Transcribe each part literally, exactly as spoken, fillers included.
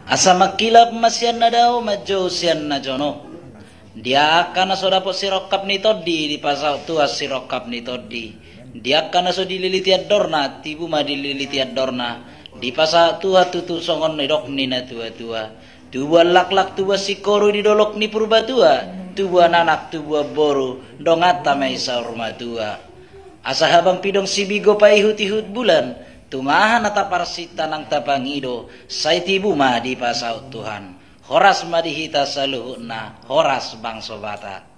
Asa mangkilap ma sian na dao, manjou sian na jonok. Di angka na so dapot sirongkap ni tondi, dipasaut Tuhan sirongkap ni tondi. Di angka na so dililiti andorna, tibu ma dililiti andorna. Dipasaut Tuhan tutu songon nidok ni na tua-tua. Tubuan laklak, tubuan singkoru di dolok ni Purbatua. Tubuan anak, tubuan boru, donganta ma i saur matua. Asa habang pidong sibigo paihut-ihut bulan, tungaha na taparsinta nang tapangido, sai tibu ma dipasaut Tuhan. Horas ma di hita saluhutna, horas bangso Batak.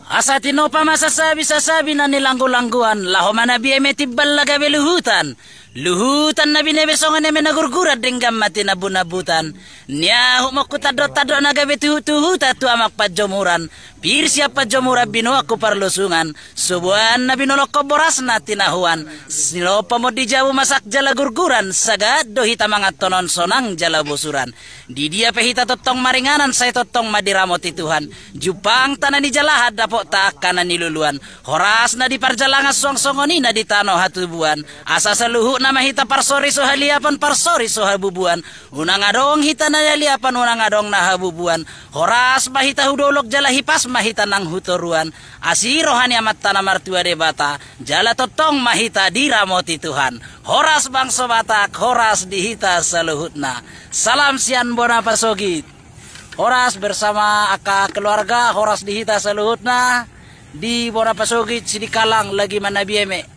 Asa tinopa ma sasabi-sasabi na nilanggu-langguan, laho ma na bieme timbal na gabe luhutan. Luhutan na binebe songon eme na gurguran, denggan ma tinambu-nambutan. Niahut mongkun tandok-tandok na gabe tuhut-tuhutan tu amak panjomuran. Pir sian panjomuran binoan tu parlosungan. Sobuan na binolongkon borasna tinahuan. Silompa ma di jabu masak jala gurguran, sagat do hita manganhon on sonang jala bosuran. Di dia pe hita tongtong maringanan, sai tongtong ma diramoti Tuhan. Jumpang tano ni jalahan, dapot angka na niluluan. Horas na di parjalangan, suang songon i na di tano hatubuan. Asa saluhutna ma hita parsori so haliapan, parsori so habubuan. Unang adong hita na haliapan, unang adong na habubuan. Horas ma hita hu dolok jala hipas ma hita nang hu toruan. Asi roha ni Amanta na martua Debata, jala tongtong ma hita diramoti Tuhan. Horas bangso Batak, horas di hita saluhutna. Salam sian bona pasogit. Horas bersama angka keluarga, horas di hita saluhutna. Di bona pasogit Sidikalang, lagi ma na bieme.